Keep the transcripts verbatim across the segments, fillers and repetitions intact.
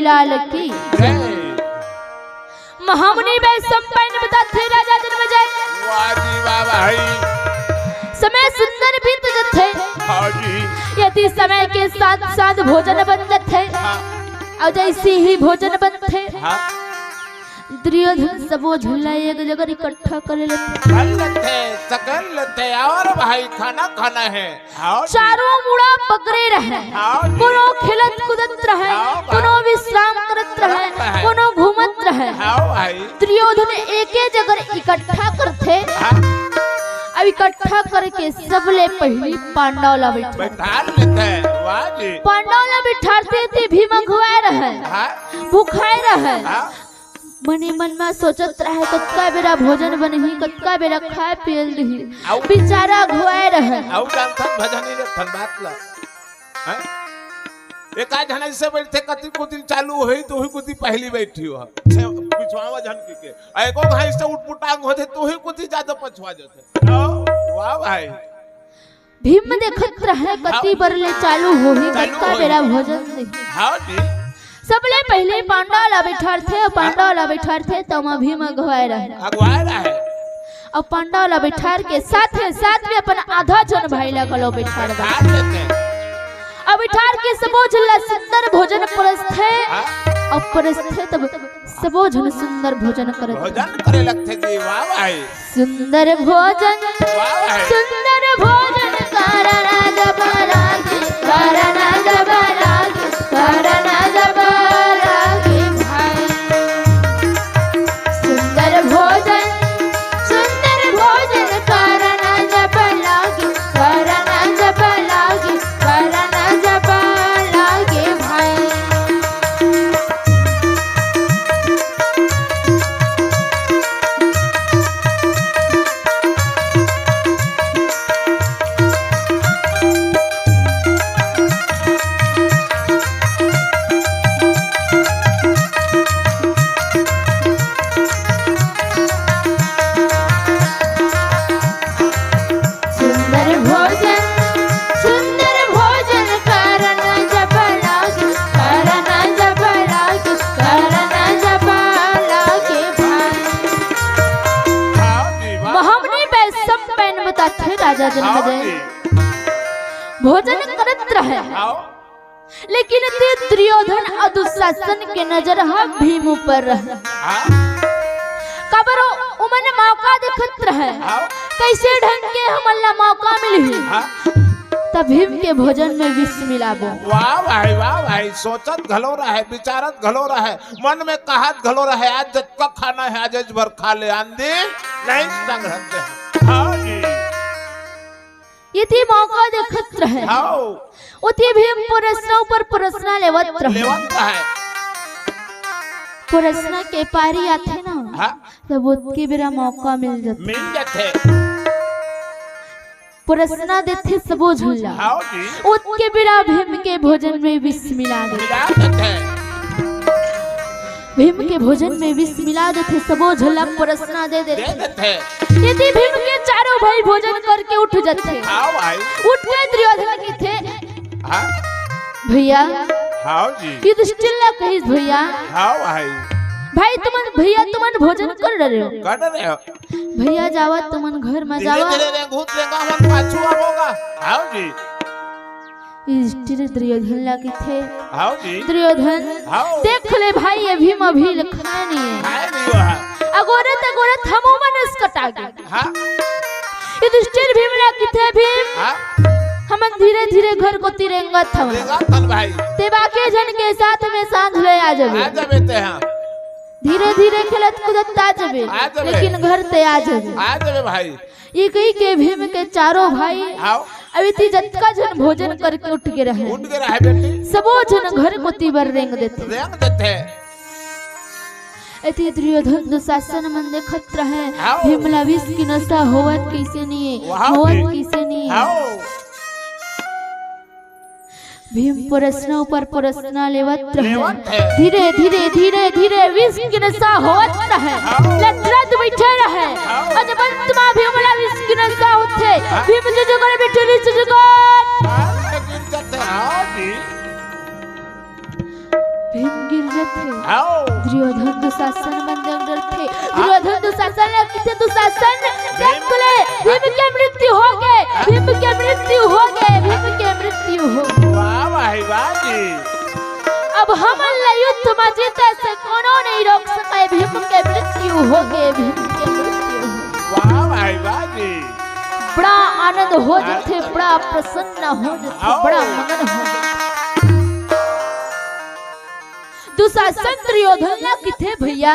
लाल की। जय। महामुनि वैशंपायन बताथे राजा जनमेजय। वाह जी वाह भाई। समय सुंदर बीत जथे। हाँ जी। यदि समय के साथ साथ भोजन बन जथे। हाँ। अउ जैसे ही भोजन बनथे, हाँ। दुर्योधन सबो झन ला एक जगह इकट्ठा कर लेथे। कर लेथे, सकल लेथे, अउ भाई खाना खाना हे। हाँ जी। चारों मुड़ा पकड़े रहे। हाँ जी। कोनो खेलत कूदत रहे, हाँ, कोनो विश्राम करत रहे, करत रहे। कोनो घूमत रहे। हाँ भाई। दुर्योधन एके जगह इकट्ठा करथे। हाँ। अब इकट्ठा करके सबले पहिली पांडव ला बैठा। बैठा लेथे, वाह जी। पांडव ला बिठारथे ते भीम अघुवाए रहे, हाँ। भुखाए रहे। हाँ। मने मन म सोचत रहे, कतका बेरा भोजन बनही, कतका बेरा खाए पिए ल दिही। अउ बिचारा अघुवाए रहे। अउ जानथन भजन ही रखन बात ला। हैं? एक आध झन ऐसे बैठथे, कति कुतिल चालू होही, तो ही कुति पहिली बैठी हो। छे-, पिछवावा झन की के। आ एको घाई से उठपुटांग होथे, तो ही कुति जादा पछवा जाथे। अउ, वाह भाई। भीम देखत रहे, कति बर ले चालू होही, चालू कतका होही। बेरा भोजन दिही। हाँ जी। सबले पहिली पांडव ला बैठारथे, पांडव ला बैठारथे, तमा भीम अघुवाए रहे। अघुवाए रहे। अउ पांडव ला बैठार के साथे साथ में अपन आधा झन भाई ला घलो बैठार दे। बैठार देथे। अउ बैठार के सबो झन ला सुंदर भोजन परसथे। हाँ। अउ परसथे तब सबो झन सुंदर भोजन करत। भोजन करे लगथे जी, वाह भाई। सुंदर भोजन, वाह भाई। सुंदर भोजन करना जब लागे, करना जब लागे, करना जब लागे भाई। सुंदर भोजन, सुंदर भोजन करना जब लागे, करना जब लागे, करना जब लागे भाई। सुंदर भोजन, सुंदर भोजन करना जब लागे, करना जब लागे, करना जब लागे भाई। हाँ जी, वाह। महामुनि वैशंपायन बताथे राजा जनमेजय। हाँ जी। भोजन करत रहे। हाँ। लेकिन ते दुर्योधन अउ दुशासन के नजर ह भीम ऊपर रहे। हाँ। काबर ओ-, ओमन मौका देखत रहे। हाँ। कैसे ढंग के हमन ला मौका मिलही। हाँ। त भीम के भोजन में विष मिलाबो। वाह भाई, वाह भाई, सोचत घलो रहे, विचारत घलो रहे, मन में कहत घलो रहे, आज जतका खाना हे, आज एज भर खा ले, आंधी नहीं संग रहते हैं। हाँ जी। ये ती मौका देखत रहे। हाँ। ओती भीम परसना ऊपर परसना लेवत रहे। लेवत रहे। परसना के पारी आथे ना, हाँ। तब ओतके बेरा मौका मिल जाथे। मिल जाथे। परसना देथे सबो झन ला। हाँ जी। ओतके बेरा भीम के भोजन में विष मिला देथे। मिला देथे। भीम के भोजन में विष मिला देथे, सबो झन ला परसना दे देथे। दे देथे। यदि भीम के चारों भाई भोजन करके उठ जाथे। हाँ भाई। उठ के दुर्योधन कहिथे, हाँ। भैया, हाँ जी। युधिष्ठिर ला कहिस, भैया। हाँ भाई। भाई तुमन, भैया तुमन भोजन कर डरे हो। कर डरे हो। भैया जावा, तुमन घर में धीरे जावा। धीरे रेंगहू रेंगा मन पाछू आबो गा। हाँ जी। युधिष्ठिर दुर्योधन ला कहिथे, हाँ जी। दुर्योधन, हाँ। देख ले भाई, ये भीम अभी ले खाए नहीं हे। खाए नहीं हुआ है। अगोरत अगोरत हमू मन असकटा गे। हाँ। युधिष्ठिर भीम ला कहिथे, भीम, हाँ। हमन धीरे धीरे घर कोती रेंगत हवन। रेंगत हन भाई। ते बाकी झन के साथ में सांझ ले आ जाबे। आ जाबे ते, हाँ। धीरे धीरे खेलत कूदत आ जाबे, आ जाबे। लेकिन घर ते आ जाबे। आ जाबे भाई। ये कहि के भीम के चारों भाई, हाँ। अभी ती जतका झन भोजन करके उठ गे रहे। उठ गे रहे बेटी। सबो झन घर कोती बर रेंग देथे। रेंग देथे। एती दुर्योधन दुशासन मन देखत रहे, हाँ। भीम ला विष की नशा होवत कइसे नहीं हे, हाँ। होवत कइसे नहीं हे। हाँ। भीम परसना ऊपर परसना लेवत रहे। लेवत हे। धीरे, धीरे, धीरे, धीरे विष के नशा होत रहे। हाँ। लथरत बइठे रहे। हाँ। अउ जब अंत मा भीम ला विष के नशा होथे, हाँ। भीम जो जगह बइठे रहे, जो जगह। हाँ, गिर जाते हैं, हाँ जी। भीम गिर दुर्योधन दुशासन मन देख डरथे। हाँ। दुर्योधन दुशासन ला किथे, दुशासन देख ले, भीम के मृत्यु हो गे, भीम के मृत्यु हो गे, भीम के मृत्यु हो गे। वाह भाई वाह जी। अब हमन ला युद्ध म जीते से कोनो नहीं रोक सके, भीम के मृत्यु हो गे, भीम के मृत्यु हो गे। वाह भाई वाह जी। बड़ा आनंद हो जथे, बड़ा प्रसन्न हो जथे, आओ। बड़ा मगन हो जथे। दुशासन दुर्योधन ला किथे भैया,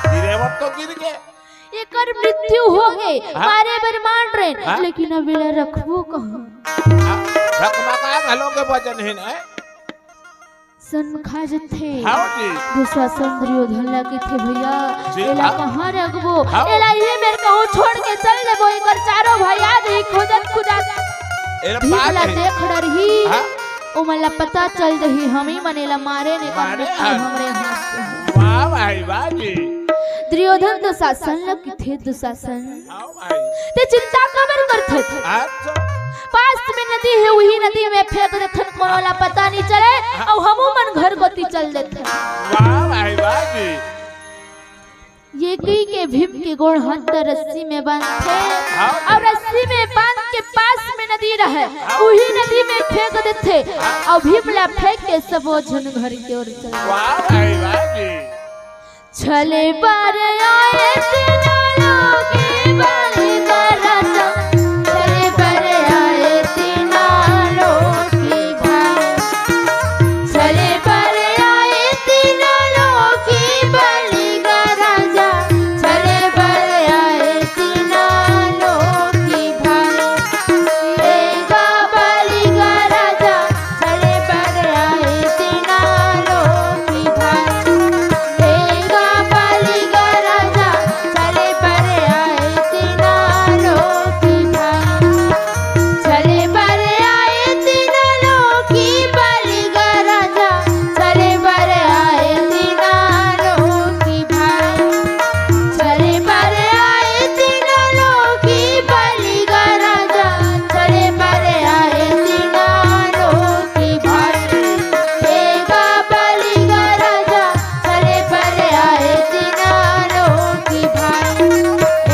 गिरे बर तो गिर गे। एकर मृत्यु हो गे, हाँ? मारे बर मान रहे, हाँ? लेकिन अब एला रखबो कहाँ? हाँ, रखना का घलो के वजन हे ना। सन खा जथे। हाँ जी। दुशासन दुर्योधन ला किथे भैया, जी, एला हाँ। कहाँ रखबो? हाँ। एला ये मेर कहूँ छोड़ के चल देबो, एकर चारों भाई आ जही खोजत खोजत। एला भीम ला देख डरही। हाँ। ओमन ला पता चल जही, हमी मन एला मारे ने कर मारे, हाँ। हमरे हाथ से। वाह भाई, वाह जी। दुर्योधन दुशासन ल किथे, दुशासन। आओ भाई। ते चिंता काबर करथस? अच्छा। पास में नदी हे, उही नदी में फेंक देथन, कोनो ला पता नहीं चले, हाँ। अउ हमू मन घर कोती चल देथन। वाह भाई, वाह जी। ये कही के भीम के गोड़ हाथ ल रस्सी में बांधथे, हाँ। अउ रस्सी में बांध के पास में नदी रहे, हाँ। उही नदी में फेंक देथे, हाँ। अउ भीम ला फेंक के सबो झन घर के ओर चल। वाह भाई, वाह जी। छले बर आए तीनों लोकी बलि का राजा, छले बर आए तीनों लोकी भाई। छले बर आए तीनों लोकी बलि का राजा, छले बर आए तीनों लोकी भाई। ए गा बलि का राजा, छले बर आए तीनों लोकी भाई। ए गा बलि का राजा, छले बर आए तीनों लोकी भाई। छले बर आए तीनों लोकी बलि का राजा, छले बर आए तीनों लोकी भाई। छले बर आए तीनों लोकी बलि का राजा, छले बर आए तीनों लोकी भाई। ए गा बलि का राजा, छले बर आए तीनों लोकी भाई।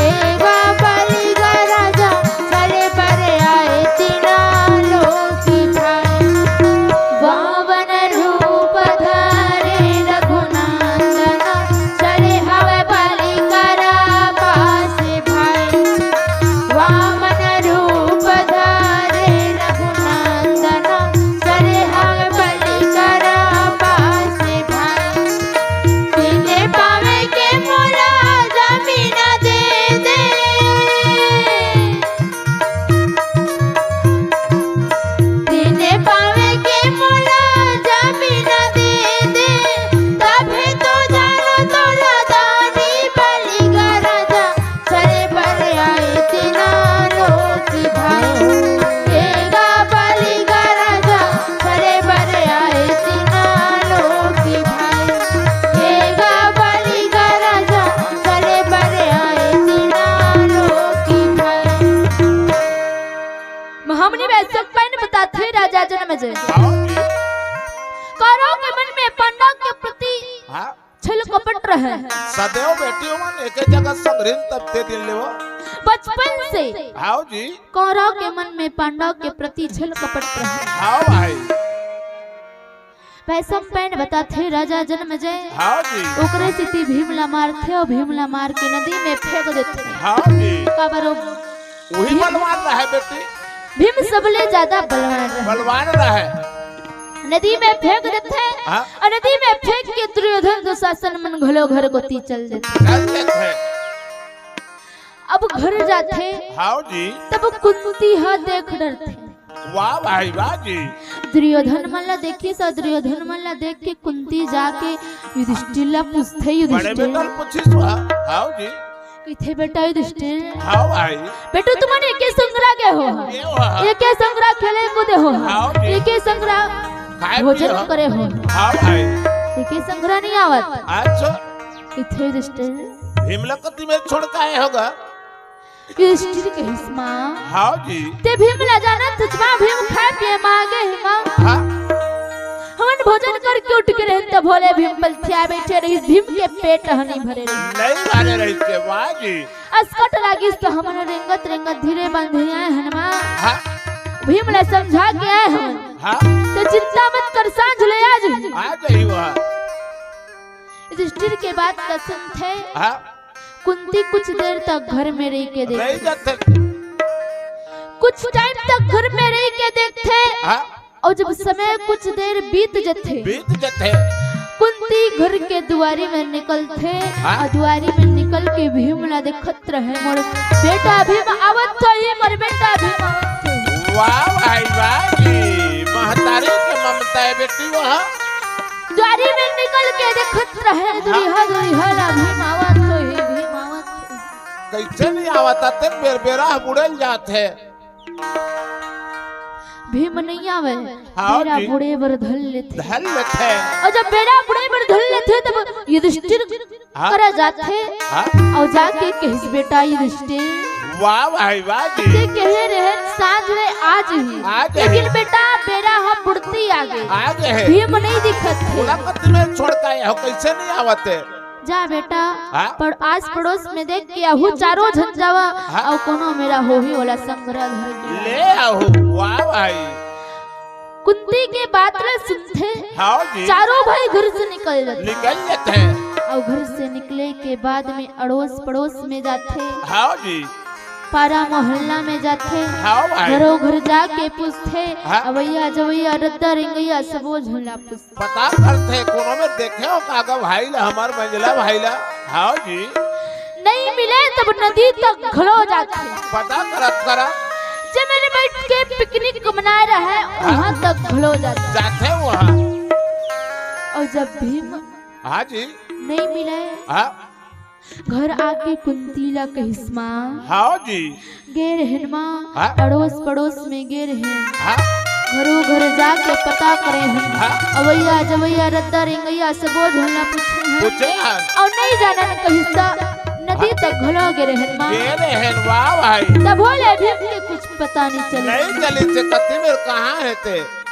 ए गा बलि का राजा, छले बर आए तीनों लोकी भाई। वामन रूप धारे रघुनंदन, छले हवय बलि करा पास भाई। वामन रूप धारे रघुनंदन, छले हवय बलि करा पास भाई। तीने पाँवे के मोला जमीन दे दे। तीने पाँवे के मोला जमीन दे दे, तभे तो जानो तोला दानी बलि का राजा, छले बर आए तीनों लोकी भाई। ए गा बलि का राजा, छले बर आए तीनों लोकी भाई। ए गा बलि का राजा, छले बर आए तीनों लोकी भाई। महामुनि वैशंपायन बताथे राजा जनमेजय। हाँ जी। कौरव के मन में पांडव के प्रति हाँ। छल कपट रहे। सदैव बेटी मन एके जगह संघरिन तब ते दिन ले वो। बचपन से हाँ जी। कौरव के मन में पांडव के प्रति छल कपट रहे। हाँ भाई। वैशंपायन बताथे राजा जनमेजय। हाँ जी। ओकरे सेती भीम ला मारथे अउ भीम ला मार के नदी में फेंक देथे। हाँ जी। काबर ओ उही भीम बलवान रहे बेटी। भीम सबले ज्यादा बलवान रहे। बलवान रहे। नदी में फेंक देथे। हाँ। अउ नदी में फेंक के दुर्योधन दुशासन मन घलो घर कोती चल देथे। चल देथे। अब घर जाथे। हाँ जी। तब कुंती ह देख डरथे। वाह भाई वाह जी। दुर्योधन मन ला देखिस अउ दुर्योधन मन ला देख के कुंती जाके युधिष्ठिर ला पूछथे, बड़े युधिष्ठिर। बेटा ल पूछिस वा। हाँ जी। कहिथे, "बेटा युधिष्ठिर, हाँ भाई। बेटा तुमन एके संघरा गे हो, ये वा। एके संघरा खेले कूदे हो, हाँ जी। एके संघरा खाए भोजन पिए हो। करे हो। हाँ भाई। एके संघरा नहीं आवत।" अच्छा। कहिथे युधिष्ठिर। भीम ला कति में छोड़ के आए होगा? युधिष्ठिर कहिस, "माँ, हाँ जी। ते भीम ला जानत हस माँ, भीम खाए पिए मांगे ही माँ। हाँ। हमन भोजन करके उठ के रहेन, त भोले भीम पलथिया बइठे रहिस, भीम के पेट ह नइ भरे रहिस। नइ भरे रहिस के, वाह जी। असकट लागिस, त हमन रेंगत रेंगत धीरे बांधे आए हन मा। हाँ। भीम ला समझा के आए हमन। हाँ। त चिंता मत कर, सांझ ले आ जाही। आ जाही वह। युधिष्ठिर के बात ला सुनथे। हाँ। कुंती कुछ देर तक घर में रहि के देख रहि जाथे। कुछ टाइम तक घर में रहि के देखथे। हाँ। अउ जब समय कुछ देर बीत जथे, बीत जथे। कुंती घर के दुआरी में निकलथे। हाँ। अउ दुआरी में निकल के भीम ला देखत रहे, मोर बेटा भीम आवत होही, मोर बेटा भीम आवत होही। वाह भाई वाह जी, महतारी के ममता हे बेटी वह। दुआरी में निकल के देखत रहे, दुरिहा दुरिहा ला भीम आवत होही, भीम आवत होही। कइसे नइ आवत, अतेक बेर बेरा ह बुड़े ल जात हे। भीम नइ आवय, हाँ बेरा जी। बुड़े बर धर लेथे। धर लेथे। अउ जब बेरा बुड़े बर धर लेथे, तब युधिष्ठिर हाँ। करा जाथे। हाँ। अउ जाके कहिस, बेटा युधिष्ठिर। वाह भाई वाह जी। ते कहे रहे सांझ ले आ जाही। आ जाही। लेकिन बेटा बेरा ह बुड़ती आगे। आगे हे। भीम नइ दिखत हे। ओला कति में छोड़ के आए हो, कइसे नइ आवत हे? जा बेटा, हाँ? पर आस पड़ोस में देख के आहू चारों झन जावा, हाँ? अउ कोनो मेरा होही ओला संघरा धर के ले आहू, वाह भाई। कुंती के बात ला सुनथे, हाँ जी। चारों भाई घर से निकल जाथे। निकल जाथे। अउ घर से निकले के बाद में अड़ोस पड़ोस में जाथे। हाँ जी। पारा मोहल्ला में जाथे। हाँ भाई। घरों घर जाके पूछथे, हाँ। अवइया जवइया रद्दा रेंगइया सबो झन ला पूछथे। पता करथे, कोनो में देखे हो का गा भाई ला, हमर मंझला भाई ला? हाँ जी। नइ मिले तब नदी तक घलो जाथे। पता करत करत। जे मेर बइठ के पिकनिक मनाए रहय, हाँ। उहाँ तक घलो जाथे। जाथे उहाँ। अउ जब भीम हाँ जी। नइ मिले, हाँ। घर आके कुंती ला कहिस, माँ। हाँ जी। गे रहेन माँ, हाँ। अड़ोस पड़ोस में गे रहेन। हाँ। घरो घर जाके पता करे हन। हाँ। अवइया जवइया रद्दा रेंगइया सबो झन ला पूछे हन। पूछे हन। अउ नइ जानन कहिस त नदी हाँ। तक घलो गे रहेन माँ। गे रहेन, वाह भाई। तभो ले भीम के कुछ पता नइ चलिस। नइ चलिस हे कति मेर कहाँ हे ते।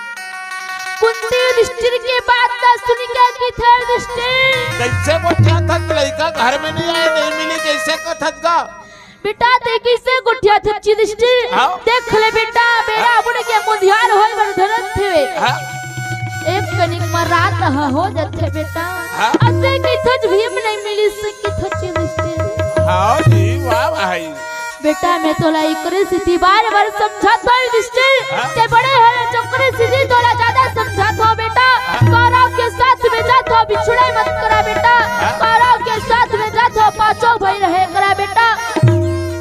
कुंती युधिष्ठिर के बात ला सुन के कहिथे, युधिष्ठिर। कइसे गोठियाथस लइका घर में नइ आए, नइ मिलिस, कइसे कथस गा? बेटा, ते कइसे गोठियाथस युधिष्ठिर? हाँ। देख ले बेटा, बेरा हाँ। बुड़ के मुंधियार होय बर धरत हवे। हाँ। एक कनिक म रात ह हो जाथे बेटा। हाँ। अते कहिथस भीम नइ मिलिस, कहिथस युधिष्ठिर। हाँ जी, वाह भाई। बेटा, मैं तोला एकरे सेती बार-बार समझात हंव युधिष्ठिर, हाँ? ते बड़े हरे, ओकरे सेती तोला ज्यादा समझात हंव बेटा। हाँ? कौरव के साथ में जात हंव, बिछड़े मत करा बेटा। हाँ? कौरव के साथ में जात हंव, पांचों भाई रहे करा बेटा।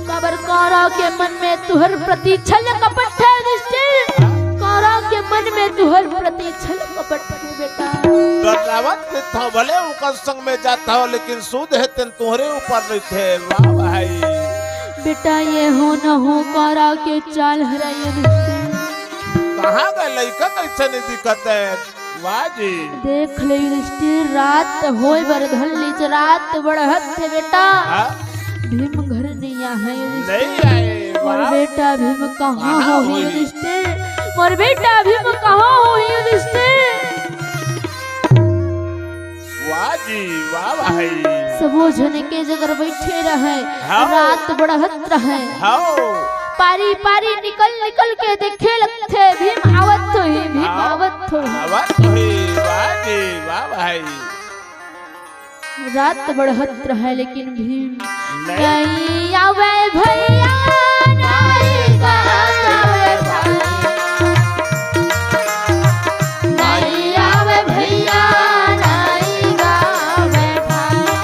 काबर कौरव के मन में तुंहर प्रति छल कपट हे युधिष्ठिर। हाँ? कौरव के मन में तुंहर प्रति छल कपट हे बेटा। डरावत तो भले ओकर संग में जात हंव, लेकिन सुध हे तेन तोहरे ऊपर रहिथे, वाह भाई। बेटा, ये हो न हो कौरव के चाल हरय युधिष्ठिर। कहाँ गा लइका कइसे नइ दिखत हे, वाह जी। देख ले युधिष्ठिर, रात होय बर धर लिस, रात बढ़त हे बेटा। हाँ? भीम घर नइ आहे युधिष्ठिर। नइ आहे, मोर वाह। बेटा भीम कहाँ कहाँ होही होही? युधिष्ठिर? मोर बेटा भीम कहाँ होही युधिष्ठिर? वाह जी, वाह भाई। सबो झन एके जगह बइठे रहय, हाँ। रात बढ़त रहय। हाँ। पारी पारी निकल निकल के देखे लगथे, भीम आवत होही, भीम हाँ। आवत होही। आवत होही, वाह जी, वाह भाई। रात बढ़त रहय लेकिन भीम नइ। नइ आवे भइया, नइ आवे भइया। नइ आवे भइया, नइ आवे भइया।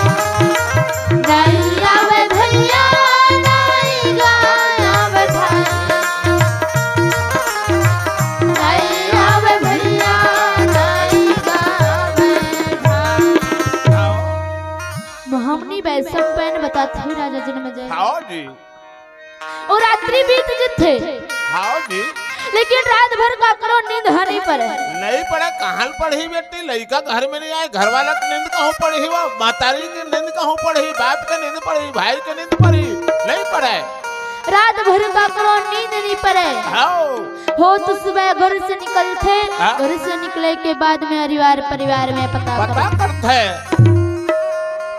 नइ आवे भइया, नइ आवे भइया। नइ आवे भइया, नइ आवे भइया। महामुनि वैशंपायन बताथे राजा जनमेजय। हाँ जी। ओ रात्रि बीत जथे। हाँ जी। लेकिन रात भर काकरो नींद ह नइ पड़े। नइ पड़े, कहाँ ल पड़ही बेटी, लइका घर में नइ आए, घर वाला के नींद कहूँ पड़ही, वो महतारी के नींद कहूँ पड़ही, बाप के नींद पड़ही, भाई के नींद पड़ही, नइ पड़े। रात भर काकरो नींद नइ परे। हाव। हो तो सुबह घर से निकलथे, हाँ। घर से निकले के बाद में अरिवार परिवार में पता पता करथे।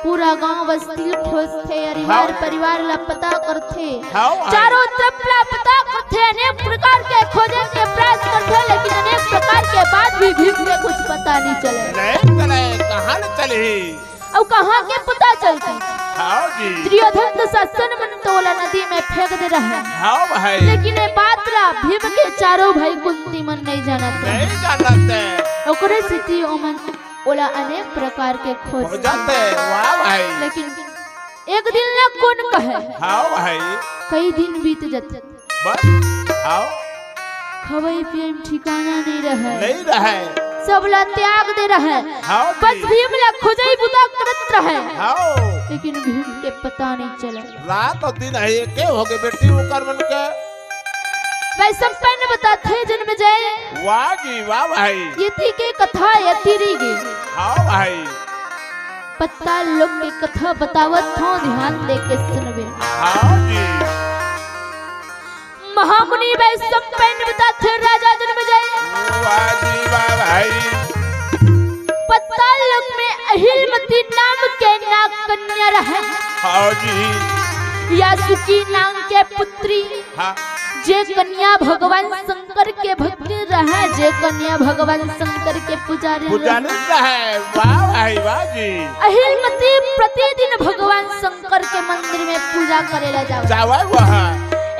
पूरा गांव बस्ती खोजथे, अरिवार हाँ। परिवार ला पता करथे। हाँ, हाँ। चारों तरफ ला पता करथे, अनेक प्रकार के खोजे के प्रयास करथे, लेकिन अनेक प्रकार के बाद भी भीम के कुछ पता नइ चले। नइ चले, कहाँ ले चलही? अउ कहाँ के पता चलथे? हाँ जी। दुर्योधन के शासन मन तो ओला नदी में फेंक दे रहे। हाँ भाई। लेकिन ये बात ला भीम के चारों भाई कुंती मन नइ जानत रहे। नइ जानत हे। ओकरे सेती ओमन ओला अनेक प्रकार के खोज खोजत हे। वाह भाई। लेकिन एक दिन ना कोन कहे। हाँ भाई। कई दिन बीत जाथे। बस, हाव। खवई पियई में ठिकाना नइ रहे। नइ रहे। सब ला त्याग दे रहे। हाव जी। बस भीम ला खोजई बुता करत रहे। हाव। लेकिन भीम के पता नइ चले। रात अउ दिन हे, एके होगे बेटी ओकर मन के। वैशंपायन बताथे जन्मेजय। वाह जी, वाह भाई। यति के कथा यति रहिगे। हाव भाई। पताल लोक के कथा बतावत हंव, ध्यान दे के सुनबे। हाँ जी। महामुनि वैशंपायन बताथे राजा जन्मेजय। वाह जी वाह भाई। पताल लोक में अहिलमती नाम के नाग कन्या रहे। हाँ जी। यासुकी नाम के पुत्री। हाँ। जे कन्या भगवान शंकर के भक्त रहे, जे कन्या भगवान शंकर के पुजारी रहे। पुजारी रहे, वाह भाई, वाह जी। अहिलमती प्रतिदिन भगवान शंकर के मंदिर में पूजा करे ला जावे। जावे वह।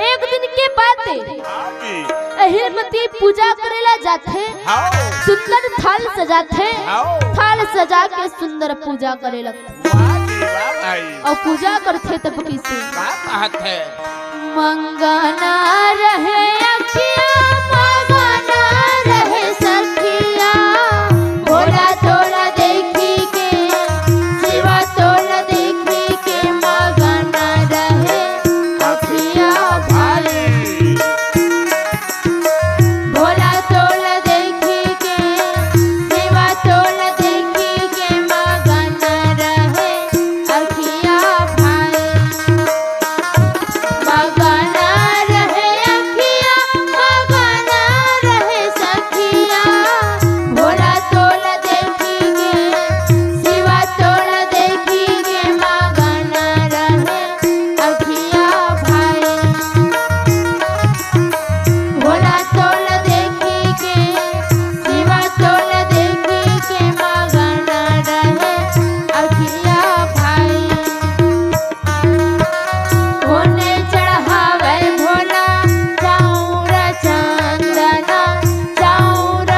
एक दिन के बात हे, हाँ जी। अहिलमती पूजा करे ला जाथे, हाँ। सुंदर थाल सजाथे, हाँ। थाल सजा के सुंदर पूजा करे लगथे। वाह जी, वाह भाई। अउ पूजा करथे तब कइसे? का कहत हे? मंगना रहे अखिया, मगना रहे सखिया, भोला तोला देखी के, शिवा तोला देखी के, मगना रहे अखिया भाई। भोला तोला देखी के, शिवा तोला देखी के, मगन रहे अखिया भाई। मगन रहे अखिया, मगन रहे सखिया। भोला तोला देखी के, शिवा तोला देखी के, मगन रहे अखिया भाई। भोला तोला देखी के, शिवा तोला देखी के, मगन रहे अखिया भाई। कोने चढ़ावे भोला चाउर चंदन, चाउर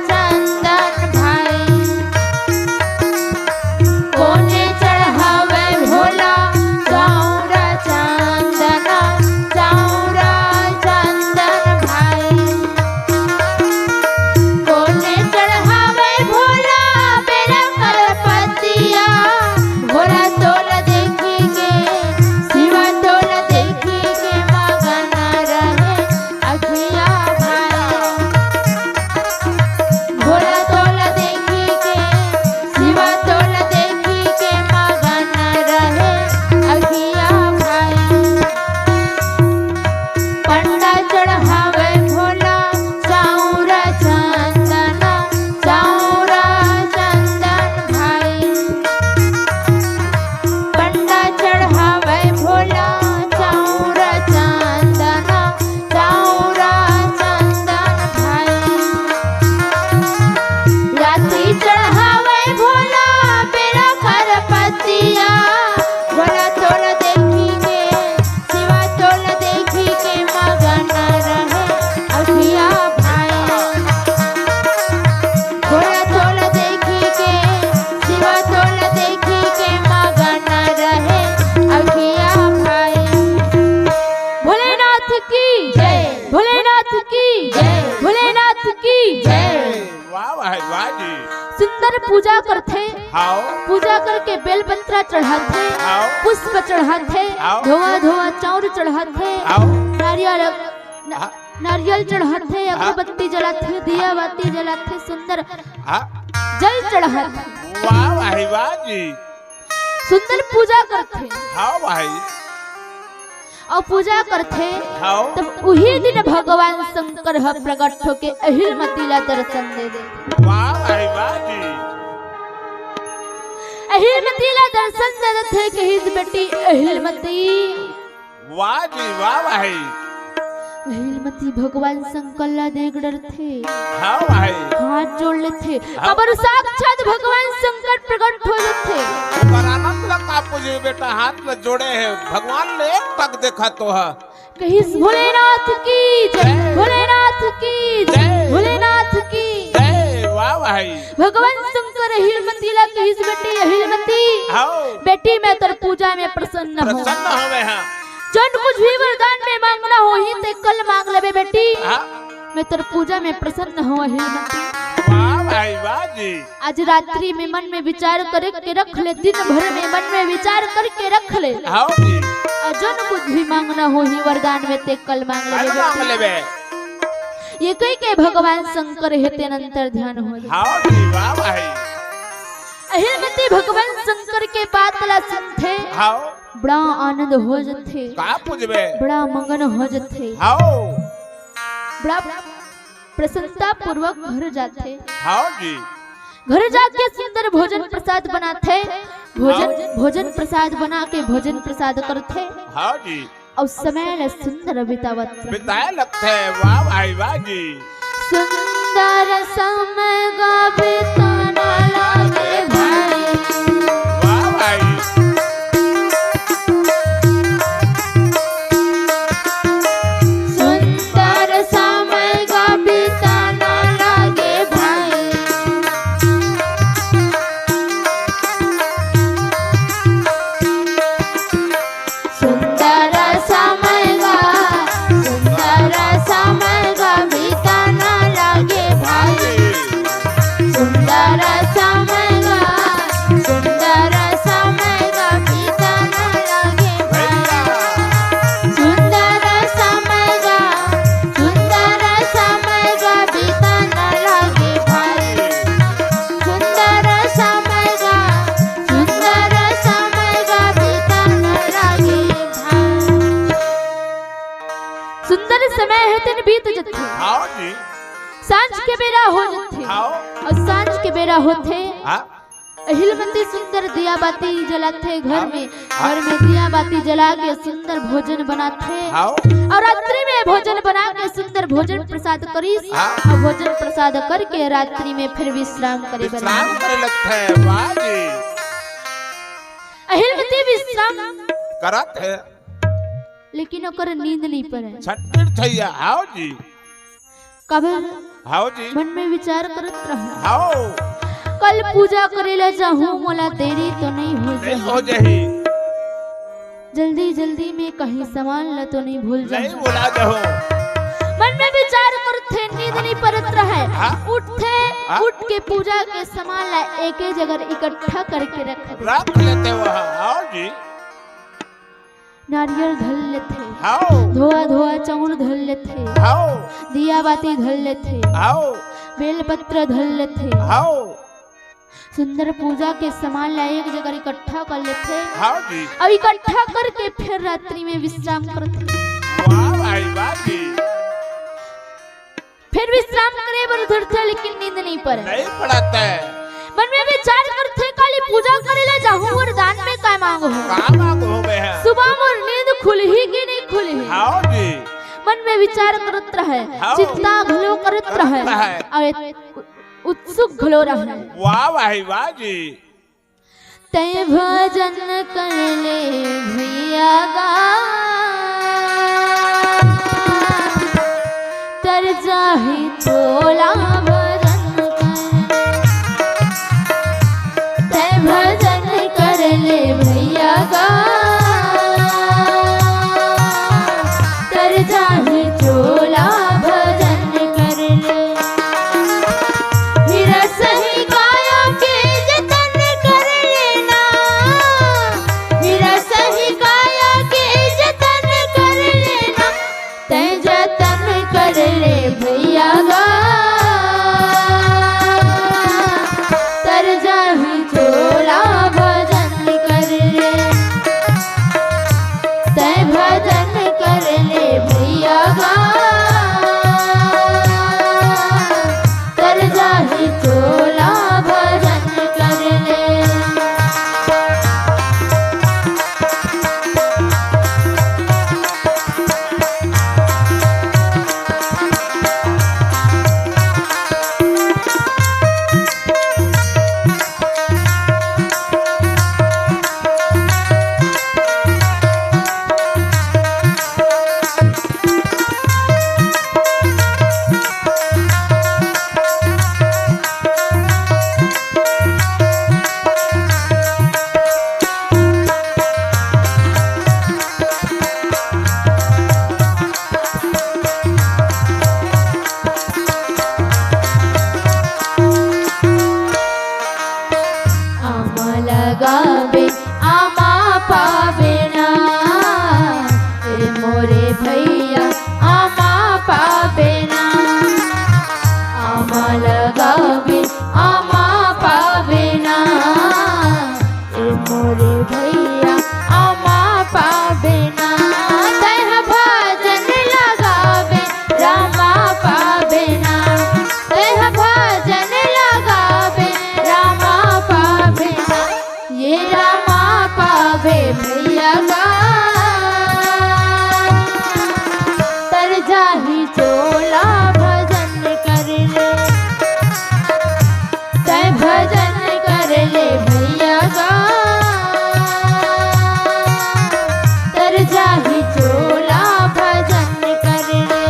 चंदन भाई। कोने चढ़ावे भोला चाउर चंदन, चाउर चंदन भाई। कोने चढ़ावे भोला बेरा कर पतिया, भोला तोला देखी के, शिवा तोला देखी के, मगन रहे अखिया भाई। भोला तोला देखी के, शिवा तोला देखी के, मगन रहे अखिया भाई। पंडा चढ़ावे भोला चाउर चंदन, चाउर चंदन भाई। पंडा चढ़ावे भोला चाउर चंदन, चाउर चंदन भाई। राती चढ़ावे भोला बेरा कर पतिया, भोला तोला देखी के, शिवा तोला देखी के, मगन रहे अखिया भाई। भोला तोला देखी के, शिवा तोला देखी के, मगन रहे अखिया भाई। भोलेनाथ की जय। भोलेनाथ की जय। भोलेनाथ की जय। वाह भाई, वाह जी। सुंदर पूजा करथे। हाव। पूजा करके बेलपत्रा चढ़ाथे। हाव। पुष्प चढ़ाथे। हाव। धोवा धोवा चाउर चढ़ाथे। हाव। नारियल, न-, हाँ। नारियल चढ़ाथे, हाँ। अगरबत्ती जलाथे, दिया बाती जलाथे, सुंदर हाँ। जल चढ़ाथे। वाह भाई, वाह जी। सुंदर पूजा करथे। हाव भाई। अउ पूजा करथे, हाँ। तब उही दिन भगवान शंकर ह प्रकट होके अहिलमती ला दर्शन दे देथे। वाह भाई, वाह जी। अहिलमती ला दर्शन दे देथे, कहिस, "बेटी अहिलमती।" वाह जी, वाह भाई। अहिलमती भगवान शंकर ला देख डरथे। हाँ भाई। हाथ जोड़ लेथे। हाँ। काबर साक्षात भगवान शंकर प्रकट हो जाथे। ओकर आनंद ला का पूछे बेटा, हाथ ला जोड़े हे, भगवान ले एक टक देखा तो ह। कहिस, "भोलेनाथ की जय, जय। भोलेनाथ की जय, जय। भोलेनाथ की जय।" वाह भाई। भगवान शंकर अहिलमती ला कहिस, "बेटी अहिलमती, हाँ। बेटी मैं तोर पूजा में प्रसन्न हँव। प्रसन्न हँव मैं, हाँ। जउन कुछ भी वरदान में मांगना होही, तें कल मांग लेबे बेटी। हाँ। मैं तोर पूजा में प्रसन्न हँव अहिलमती।" वाह भाई, वाह जी। आज रात्रि में मन में विचार करके रख ले, दिन भर में मन में विचार करके रख ले। हाँ जी। अउ जउन कुछ भी मांगना होही वरदान में, तें कल मांग लेबे कल मांग बेटी। लेबे। ये कहिके भगवान शंकर हे तेन अंतर ध्यान हो जाथे। हाँ जी, वाह भाई। अहिलमती भगवान शंकर के बात ला सुनथे। हाँ। बड़ा आनंद हो जाथे। का पूछबे? बड़ा मगन हो जाथे। हाँ। बड़ा प्रसन्नता पूर्वक घर जाथे। हाँ जी। घर जाके सुंदर भोजन प्रसाद बनाथे। भोजन, हाँ। भोजन प्रसाद बना के भोजन प्रसाद करथे। हाँ जी। अउ समय ल सुंदर बितावत रहे। बिताए लगथे, वाह भाई, वाह जी। सुंदर समय गा बिताना लागे भाई। वाह भाई। सुंदर समय गा बिताना लागे भाई। सुंदर समय गा, सुंदर समय गा बिताना लागे भाई। सुंदर समय गा, सुंदर समय गा बिताना लागे भाई। सुंदर समय गा, सुंदर समय गा बिताना लागे भाई। सुंदर समय गा, सुंदर समय गा बिताना लागे भाई। सुंदर समय हे तेन बीत जथे। हाँ जी। सांझ के बेरा हो जथे। हाँ। अउ सांझ के बेरा होथे। हाँ। अहिलमती सुंदर दिया बाती जलाथे घर में। हाँ। घर में दिया बाती जला के सुंदर भोजन बनाथे। हाँ। अउ रात्रि में भोजन बना के सुंदर भोजन प्रसाद करिस। हाँ। अउ भोजन प्रसाद करके रात्रि में फिर विश्राम करे बर विश्राम करे लगथे। वाह जी। अहिलमती विश्राम करत हे। लेकिन ओकर नींद नइ परे। छटपट थैया, हाँ जी। काबर? हाँ जी। मन में विचार करत रहे। हाँ। कल पूजा करे ला जाहूँ, मोला देरी तो नइ हो जाही। जल्दी जल्दी में कहीं सामान ला तो नइ भूल जाहूँ। मन में विचार करत हे, नींद नइ परत रहे। हाँ। उठथे, हाँ। उठ के पूजा के सामान ला एके जगह इकट्ठा करके रख दे। रख लेथे। हाँ जी। नारियल धर लेथे। हाँ। धोआ धोआ चाउर धर लेथे। हाँ। दिया बाती धर लेथे। हाँ। बेलपत्र धर लेथे। हाँ। सुंदर पूजा के सामान ला एक जगह इकट्ठा कर लेथे। हाँ जी। अउ इकट्ठा करके फिर रात्रि में विश्राम करथे। वाह भाई, वाह जी। फिर विश्राम करे बर धरथे, लेकिन नींद नइ परे। नइ पड़त हे। मन में विचार करथे, काली पूजा करे ला जाहूँ, वरदान में का मांगहूँ? का मांगहूँ मैं? सुबह मोर नींद खुलही कि नइ खुलही? हाँ जी। मन में विचार करत रहे, हाँ। चिंता घलो करत रहे। अउ उत्सुक घलो रहे। वाह भाई, वाह जी। तैं भजन कर ले भैया गा, तर जाही तोला भजन कर। तैं भजन कर ले भैया गा, तर जाही तोला भजन कर ले। हीरा सही काया के जतन कर लेना, हीरा सही काया के जतन कर लेना, तैं जतन कर ले भैया गा। भजन कर ले भैया गा, तर जाही चोला भजन कर ले। आमा लगाबे, आमा पाबे ना, ए मोरे भैया, आमा पाबे ना। आमा लगाबे, आमा पाबे ना, ए मोरे भैया, आमा पाबे ना। तैं ह भजन लगाबे, रामा पाबे ना। तैं ह भजन लगाबे, रामा पाबे ना। ये रामा पाबे भैया गा, तर जाही चोला भजन कर ले। तैं भजन कर ले भैया गा, तर जाही चोला भजन कर ले।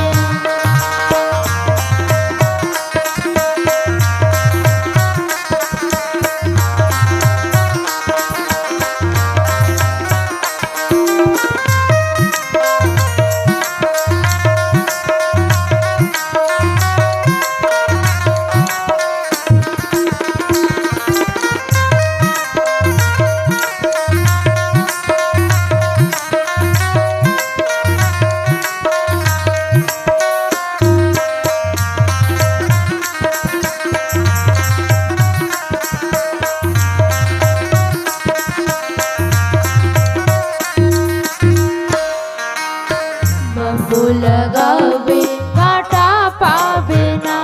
बबू लगाबे कांटा पाबे ना,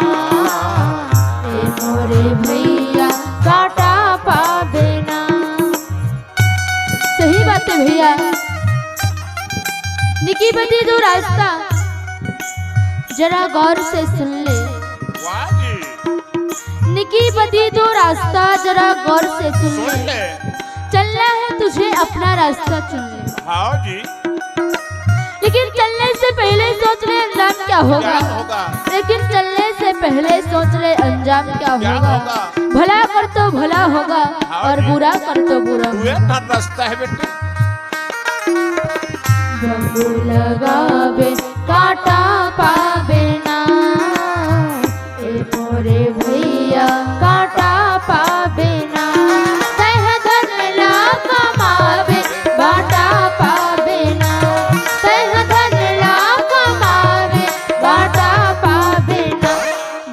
ए मोरे भैया कांटा पाबे ना। सही बात है भैया। निकी बदी दो रास्ता जरा गौर से सुन ले। वाह जी। निकी बदी दो रास्ता जरा गौर से सुन सुन ले। ले। चलना है तुझे अपना रास्ता चुन ले। हाँ जी। लेकिन चलने से पहले सोच ले अंजाम क्या होगा। क्या होगा? लेकिन चलने से पहले सोच ले अंजाम क्या क्या होगा। होगा? भला कर तो भला होगा हाँ और जी। बुरा कर तो बुरा। तू एक रास्ता है बेटी। बबू लगाबे कांटा पाबे ना, ए मोरे भैया कांटा पाबे ना। तैं ह धन ला कमाबे बांटा पाबे ना, तैं ह धन ला कमाबे बांटा पाबे ना।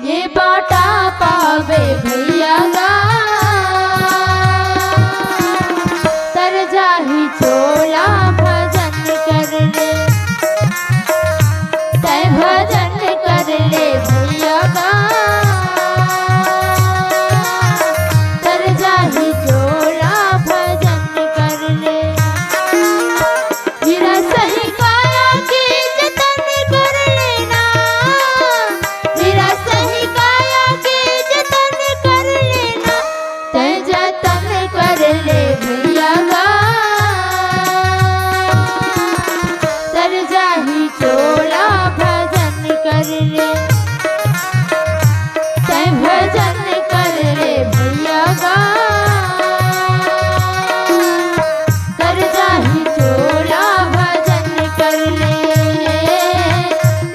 ये बांटा पाबे भैया गा, तर जाही चोला भजन कर ले। तैं भजन कर ले भैया गा, तर जाही चोला भजन कर ले। हीरा सही काया के जतन कर लेना, हीरा सही काया के जतन कर लेना, तैं जतन कर ले भैया गा, तर जाही चोला भजन कर ले। तैं भजन कर ले भैया गा, तर जाही चोला भजन कर ले,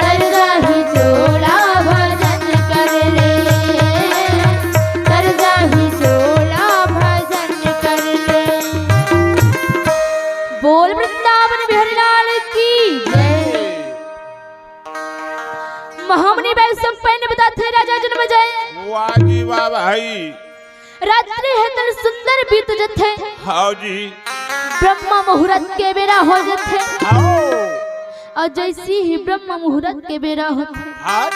तर जाही चोला भजन कर ले, तर जाही चोला भजन कर ले। बोल वृंदावन बिहारी लाल की जय। महामुनि बैसम पैन बताथे राजा जनमेजय। वाह जी वाह भाई। रात्रि हे तन सुंदर बीत जथे। हाँ जी। ब्रह्म मुहूर्त के बेरा हो जथे। हाँ। अउ जइसे ही ब्रह्म मुहूर्त के बेरा होथे, हाँ।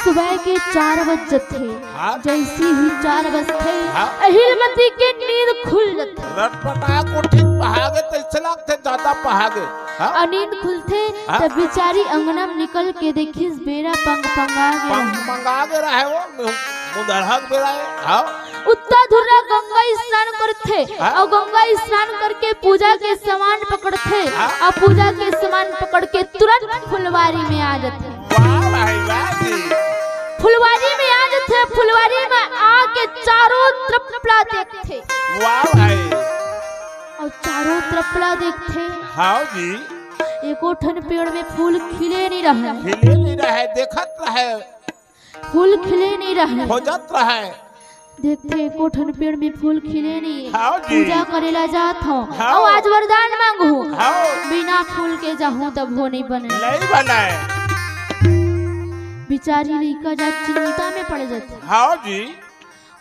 सुबह के चार बज जथे। हाँ। जइसे ही चार बजथे, हाँ। अहिलमती के नींद खुल जथे। रटपटा कोठी पहागे तइसे लागथे, जादा पहागे। हाँ। अउ नींद खुलथे, हाँ। तब बिचारी अंगना म निकल के देखिस, बेरा पंग पंगा गे पंग रहे। पंगा गे रहे वो, मु-, मुंदरहा के बेरा हे। हाँ। उत्ता धुर्रा गंगा स्नान करथे, हाँ। अउ गंगा स्नान करके पूजा के सामान पकड़थे, हाँ। अउ पूजा के सामान पकड़ के तुरंत फुलवारी में आ जथे। वाह भाई, वाह जी। फुलवारी में आ जथे, फुलवारी में आके चारों तरफ ला देखथे। वाह भाई। अउ चारों तरफ ला देखथे। हाँ जी। एको ठन पेड़ में फूल खिले नइ रहे। खिले नइ रहे, देखत रहे। फूल खिले नइ रहे। खोजत रहे। देखथे, एको ठन पेड़ में फूल खिले नइ हे। हाँ जी। पूजा करे ला जात हंव। हाँ। अउ आज वरदान मांगहूं। हाँ। बिना फूल के जाहूं तभो नइ बने। नइ बने। बिचारी लइका जात चिंता में पड़ जथे। हाँ जी।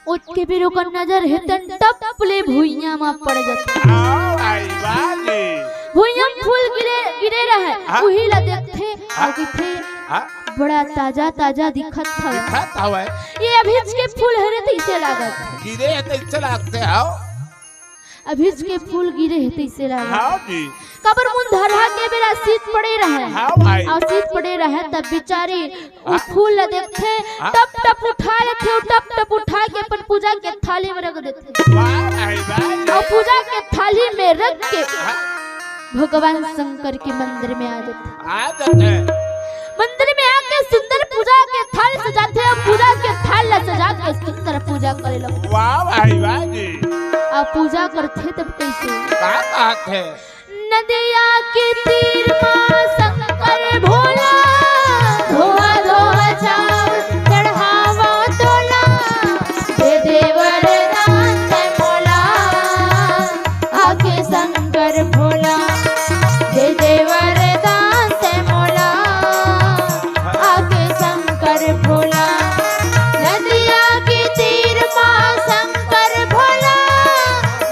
ओतके बेर ओकर नजर हे तेन टप ले भुइयां म पड़ जथे। हाँ भाई, वाह जी। भुइयां म फूल गिरे, गिरे रहे, हाँ। उही ला देखथे, हाँ। अउ कहिथे, हाँ। बड़ा ताजा ताजा दिखत हवय। दिखत हवय। ये अभीच के फूल हरे तइसे लागत। गिरे हे तइसे लागथे, हाँ। अभीच के फूल गिरे हे तइसे लागत। हाँ जी। काबर मुंदरहा के बेरा शीत पड़े रहे। हाँ भाई। अउ शीत पड़े रहे तब बिचारी ओ हाँ। फूल ला देखथे, हाँ। टप टप उठा लेथे, अउ टप टप उठा के अपन पूजा के थाली में रख देथे। वाह भाई, वाह। अउ पूजा के थाली में रख के हाँ। भगवान शंकर के मंदिर में आ जाथे। आ जाथे। मंदिर में आके सुंदर पूजा के थाल सजाथे, अउ पूजा के थाल ला सजा के सुंदर पूजा करे लगथे। वाह भाई, वाह जी। अउ पूजा करथे तब कइसे? का कहत हे? नदिया के तीर मा शंकर भोला, धोवा धोवा चाउर चढ़ावा तोला, दे दे वरदान तैं मोला, आके शंकर भोला, दे दे वरदान तैं मोला, आके शंकर भोला। नदिया के तीर मा शंकर भोला,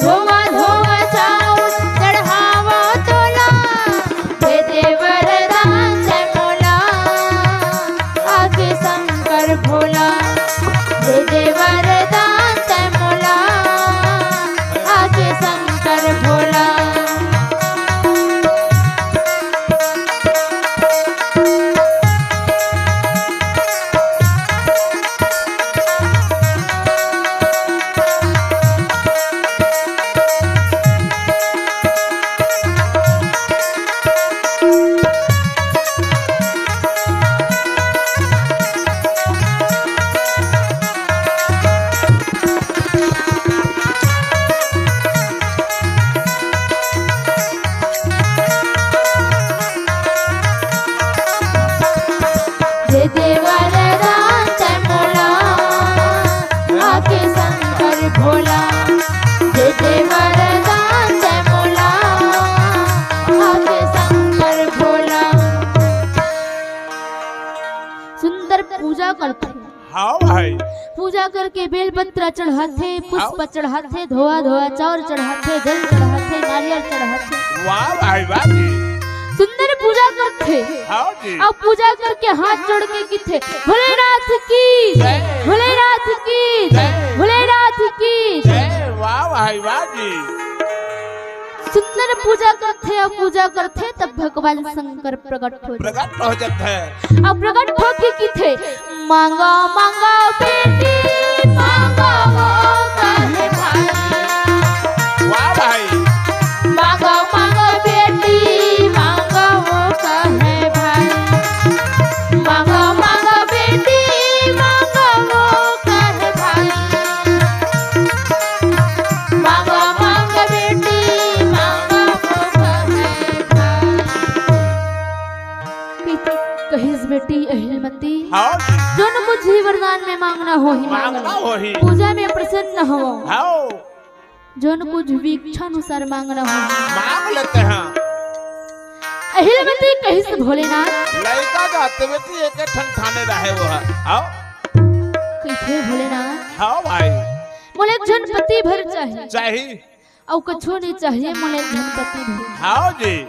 धोवा धोवा चाउर चढ़ावा तोला, दे दे वरदान तैं मोला, आके शंकर भोला, दे दे वरदान तैं मोला, आके शंकर भोला। दे दे वरदान तैं मोला, आके शंकर भोला। दे दे वरदान तैं मोला, आके शंकर भोला। सुंदर पूजा करथे। हाँ भाई। पूजा करके बेलपत्र चढ़ाथे, पुष्प हाँ। चढ़ाथे, धोवा धोवा चाउर चढ़ाथे, जल चढ़ाथे, नारियल चढ़ाथे। वाह भाई, वाह जी। सुंदर पूजा करथे। हाँ जी। अउ पूजा करके हाथ जोड़ के कहिथे, "भोलेनाथ की, जय। भोलेनाथ की, जय। भोलेनाथ की।" जय, वाह भाई, वाह जी। सुंदर पूजा करथे अउ पूजा करथे, तब भगवान शंकर प्रकट हो जाथे। प्रकट हो जाथे। अउ प्रकट होके कहिथे, "मांगा मांगा बेटी, मांगा वो कहे भाई।" वाह भाई। मांगा मांगा बेटी, मांगा वो कहे भाई। मांगा मांगा बेटी, मांगा वो कहे भाई। मांगा मांगा बेटी, मांगा वो कहे भाई। कहिस बेटी अहिलमती, हाँ। जोन कुछ भी वरदान में मांगना होही, मांगना मांगना। होही। पूजा में प्रसन्न हो। हाँ। जोन कुछ भी इच्छा अनुसार मांगना होही। मांग लेते हैं। अहिलमती कहिस भोलेनाथ। लइका जाते बेटी एक ठन ठाने रहे वो है। हाँ। कहिथे भोलेनाथ। हाँ भाई। मोला एक झन पति भर चाही। चाही। अउ कछु नइ चाहिए मोला एक झन पति भर। हाँ जी।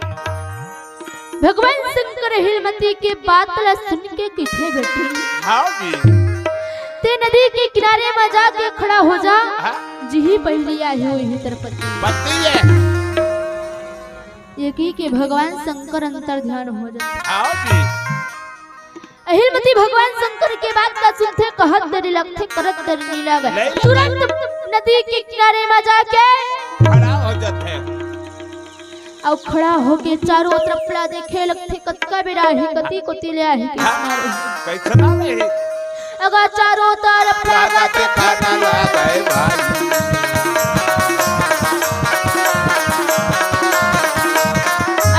भगवान शंकर अहिलमती के बात ला सुन के कहिथे, "बेटी, हाँ जी। ते नदी के किनारे म जाके खड़ा हो जा, हाँ। जिही पहिली आही होही तेर पति।" पति है। एकी के भगवान शंकर अंतर ध्यान हो जाथे। हाँ जी। अहिलमती भगवान शंकर के बात ला सुनथे, कहत देरी लगथे, करत देरी नइ लागे। नहीं लगे। तुरंत नदी के किनारे म जाके खड़ा हो जाथे। अउ खड़ा होके चारों तरफ ला देखे लगथे, कतका बेरा आही, कति कोति ले आही, कइसना रही। कइसना रही। अगा चारों तरफ ला देखे, खाना लागे भाई।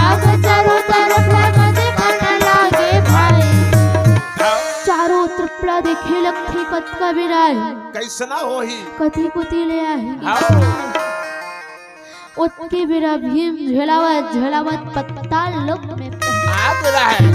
अगा चारों तरफ ला देखे, खाना लागे भाई। हाँ। चारों तरफ ला देखे लगथे, कतका बेरा आही। कइसना होही। कति कोति ले आही। हाँ। ओतके बेरा भीम झेलावत झेलावत पताल लोक में पहुंच आ गया है।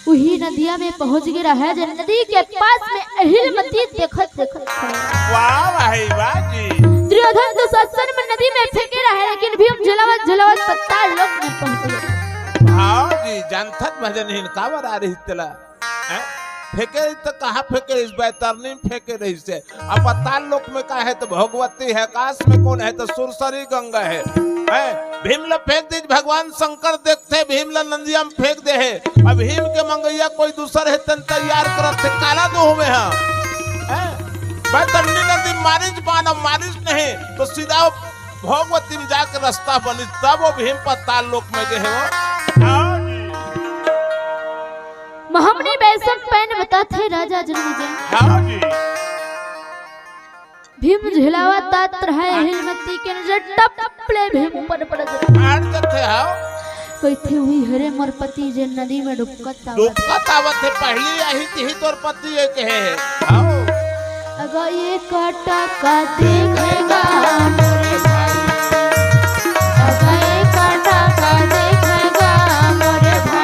उही नदिया में पहुंच गया है, जे नदी के पास में अहिलमती देखत देखत खड़े। वाह भाई, वाह जी। दुर्योधन दुशासन में नदी में फेंके रहे, लेकिन भीम झेलावत झेलावत पताल लोक में पहुंच गया। हाँ जी, जानथत भजन हीन काबर आ रही तेला। हैं? फेंके त कहाँ फेंके, इस बैतरनी में फेंके रहिसे। अब पताल लोक में का है त भगवती है, आकाश में कोन है त सुरसरी गंगा है। हैं? भीम ला फेंक दीज, भगवान शंकर देखथे, भीम ला नदिया में फेंक दे है। अब भीम के मंगइया कोई दूसर है, तन तैयार करत थे, काला दोह में है। हैं? बैतरनी नदी मारिज बान, अब मारिज नहीं, तो सीधा भगवती में जाके रास्ता बनी, तब वो भीम पताल लोक में गए हो। हाँ जी। महमनी बैसम पैन बताथे राजा जनमेजय। हाँ जी। भीम झेलावत रहय, हाँ। अहिलमती के नजर टप ले भीम ऊपर पड़ जाथे। पड़ जाथे, हाँ। कहिथे, "उही हरे मोर पति जे नदी में डुबकत आवत।" डुबकत आवत हे, पहिली आही तिही तोर पति ये कहे हे। हाँ। अगा ये काटा का देखेगा मोरे भाई। अगा ये काटा का देखेगा मोरे भाई।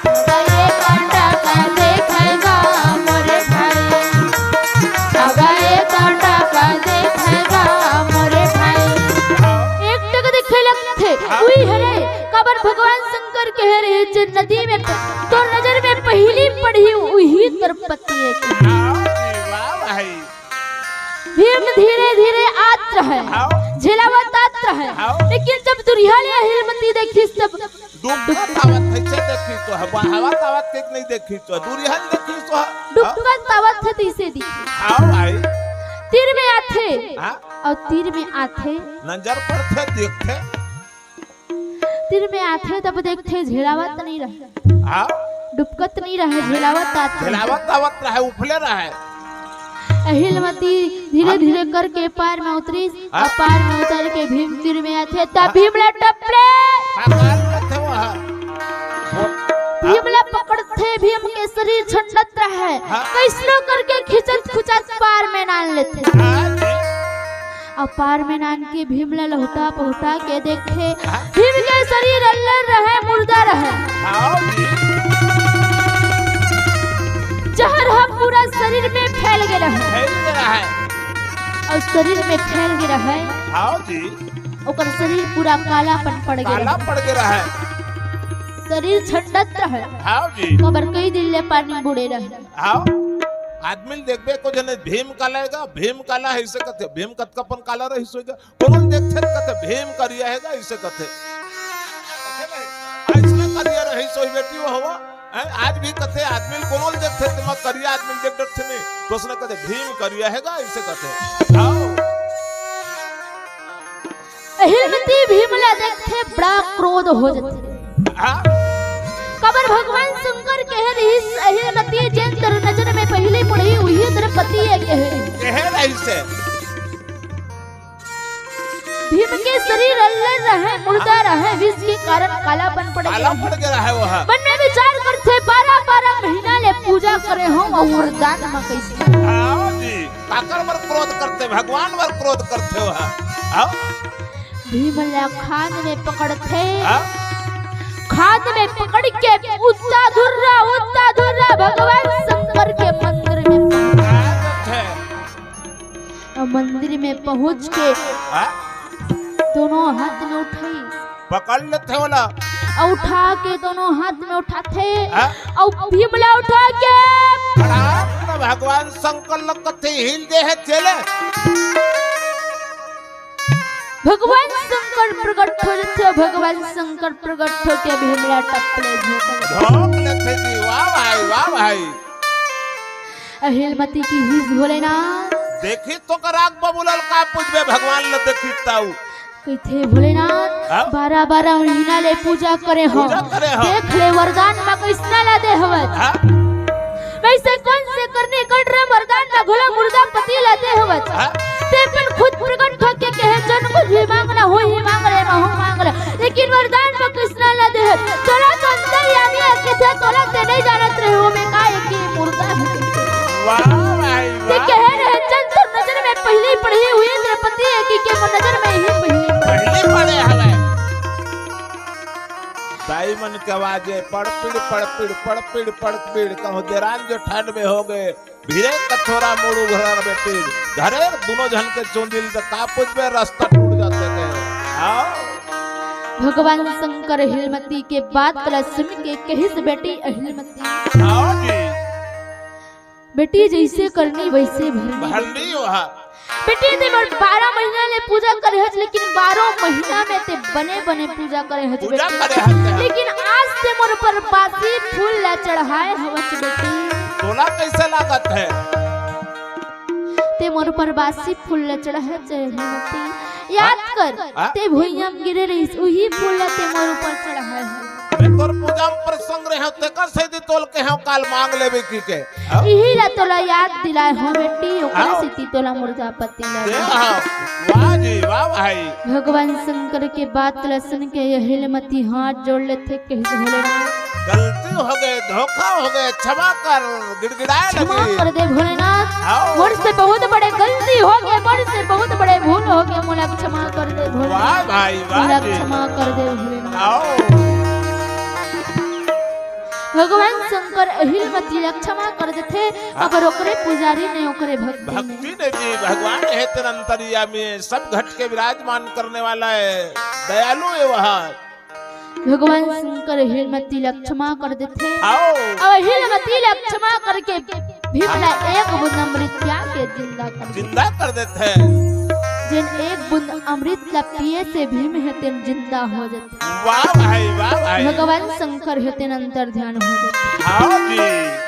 अगा ये काटा का देखेगा मोरे भाई। अगा ये काटा का देखेगा मोरे भाई। एक टक देखे लगथे, हाँ। उही हरे, काबर भगवान शंकर कहे रहे, जे नदी में प-, तोर नजर में पहिली पड़ही, उही तोर पति हे। हाँ, वाह भाई। भीम धीरे धीरे आत रहय, हाँ। झेलावत आत रहय, हाँ। लेकिन जब दुरिहा ले अहिलमती देखिस तब डुबकत आवत हे, से देखी तो हवा, हवा आवत के नहीं देखी तो, दूरिहा ले देखी तो, हाँ। डुबकत आवत हे, तइसे दिखे। हाँ भाई। तीर में आथे, हाँ। अउ तीर में आथे। नजर पड़थे, देखथे। तीर में आथे तब देखथे, झेलावत नहीं रहे। हाँ। डुबकत नहीं रहे, झेलावत आत रहे। झेलावत आवत रहे, उफले रहे। अहिलमती धीरे धीरे करके पार में उतरिस, हाँ। अउ पार में उतर के भीम तीर में आथे, तब हाँ। भीम ला टपले। हाँ, पार में थे वहाँ। भीम ला पकड़थे, भीम के शरीर छंडत रहे, हाँ। कइसनो करके खिंचत खुचत पार में लान लेथे। हाँ जी। अउ पार में लान के भीम ला लहुटा पहुटा के देखथे, हाँ। भीम के शरीर अल्लर रहे, मुर्दा रहे। हाँ जी। जहर ह पूरा शरीर में फैल गे रहे। फैल गे रहे। अउ शरीर में फैल गे रहे। हाँ जी। ओकर शरीर पूरा कालापन पड़ गे काला रहे। पड़ गे रहे। शरीर छंडत रहे। हाँ जी। काबर कई दिन ले पानी बूड़े रहे। हाँ। आदमी ल देखबे, को जने भीम काला हेगा, भीम काला हे, अइसे कथे, भीम कतका पन काला रहिस होही गा। कोनो ल देखथे त कथे, "भीम करिया हेगा," अइसे कथे। अइसने करिया रहिस होही बेटी वो हवा। हैं, आज भी कथे, आदमी ल कोनो ल देखथे, तेमा करिया आदमी ल देख डरथे नहीं। तो उसने कथे, "भीम करिया हेगा," अइसे कथे। हाँ। अहिलमती भीम ला देखथे, बड़ा क्रोध हो जाथे। हाँ। काबर भगवान शंकर कहे रहिस, "अहिलमती जेन तोर नजर में पहिली पड़ही, उही तोर पति हे," कहे रहिस। कहे रहिस हे। भीम के शरीर अल्लर रहे, मुर्दा रहे, विष के कारण कालापन पड़ काला गया। पड़ गया है वो, हाँ। मन में विचार करथे, "बारह बारह महीना ले पूजा करे हों अउ वरदान म कइसे?" हाँ। काकर बर क्रोध करथे? भगवान बर क्रोध करथे ओहा। आओ। भीम ला खांध में पकड़थे। हाँ? खांध में पकड़ के उत्ता धुर्रा, उत्ता धुर्रा भगवान शंकर के मंदिर में पहुंच। हाँ, देखे। अउ मंदिर में पहुंच के हाँ? दोनों हाथ में उठाई। पकड़ लेथे ओला। अउ उठा के दोनों हाथ में उठाथे। हाँ? अउ भीम ला उठा के फटाक से भगवान शंकर ल कथे, हिल दे हे चले। भगवान शंकर प्रकट हो जथे, भगवान शंकर प्रकट होके भीम ला टप ले झोंक ले। झोंक लेथे जी, वाह भाई, वाह भाई। अहिलमती कहिस भोलेनाथ। देखी तो कर आग बबूलल का पूजबे भगवान ल देखी ताऊ। कहिथे भोलेनाथ, हाँ? बारह बारह महीना ले पूजा करे हो। पूजा करे हो। देख ले वरदान म कइसना ला दे हवस। हाँ? वइसे कोन से करनी कट रहे वरदान म घोला मुर्दा पति ला दे हवस। हाँ? ते अपन खुद प्रकट होके कहे जन कुछ भी मांगना होही मांग ले महू मांग ले। लेकिन वरदान म कइसना ला दे हवस। चलो तो अंतर्यामी हे कथे तोला ते नहीं जानत रहे हो मैं का एक ही मुर्दा हे। वाह भाई ते वाह। कहे रहे चल तोर नजर में पहली पढ़ी हुई द्रौपदी हे कि के मोर नजर में ही पहली पढ़ी। पहली पढ़े हवे। दाई मन के आवाजे पड़पिड़ पड़पिड़ पड़पिड़ पड़पिड़ कहूँ देरान जेठान में हो गए। भीरे कथोरा मोड़ू घर बेटी। घरे दोनों झन के चोंदिल त का पूछबे रास्ता टूट जाथे के। हाँ। भगवान शंकर अहिलमती के बात ला सुन के कहिस बेटी अहिलमती। हाँ जी। बेटी जइसे करनी वइसे भरनी। भरनी वहा। बेटी ते मोर बारह महीना ले पूजा करे हस, लेकिन बारह महीना में ते बने बने पूजा करे हस पूजा बेटी। करे हस। लेकिन आज ते मोर ऊपर बासी फूल ला चढ़ाए हवस बेटी। तोला कइसे लागत हे? ते मोर ऊपर बासी फूल ला चढ़ाए हस बेटी। याद कर, हाँ? ते भुइयां म गिरे रहिस, उही फूल ला ते मोर ऊपर चढ़ाए हस। मैं तोर पूजा म प्रसंग रहे हूँ, तेकर सेती तोल के हूँ काल मांग लेबे की के। हाँ? इही ला तोला याद दिलाए हो बेटी, ओकरे हाँ। सेती तोला मुर्दा पति ला दे दे। हाँ। वाह जी, वाह भाई। भगवान शंकर के बात ला सुन के अहिलमती हाथ जोड़ लेथे, कहिस भोलेनाथ। गलती हो गए, धोखा हो गए, क्षमा कर, गिड़गिड़ाए क्षमा लगी। कर दे भोलेनाथ। हाँ। मोर से बहुत बड़े गलती हो गए, मोर से बहुत बड़े भूल हो गए, मोला क्षमा कर दे भोलेनाथ। वाह भाई, वाह मोला जी। क्षमा कर दे भोलेनाथ। हाँ। भगवान शंकर अहिलमती ला क्षमा कर देथे, हाँ। अगर ओकरे पुजारी ने, ओकरे भक्ति ने। भक्ति ने जी, भगवान हे तेन अंतर्यामी, सब घट के विराजमान करने वाला हे, दयालु हे वह। भगवान शंकर अहिलमती ला क्षमा कर देथे। आओ। अउ अहिलमती ला क्षमा करके भीम ला एक बूंद अमृत पिया के जिंदा कर देथे। जिंदा कर देथे। जेन एक बूंद अमृत ला पिए से भीम हे तेन जिंदा हो जाथे। वाह भाई, वाह भाई। भगवान शंकर हे तेन अंतर ध्यान हो जाथे। हाँ जी।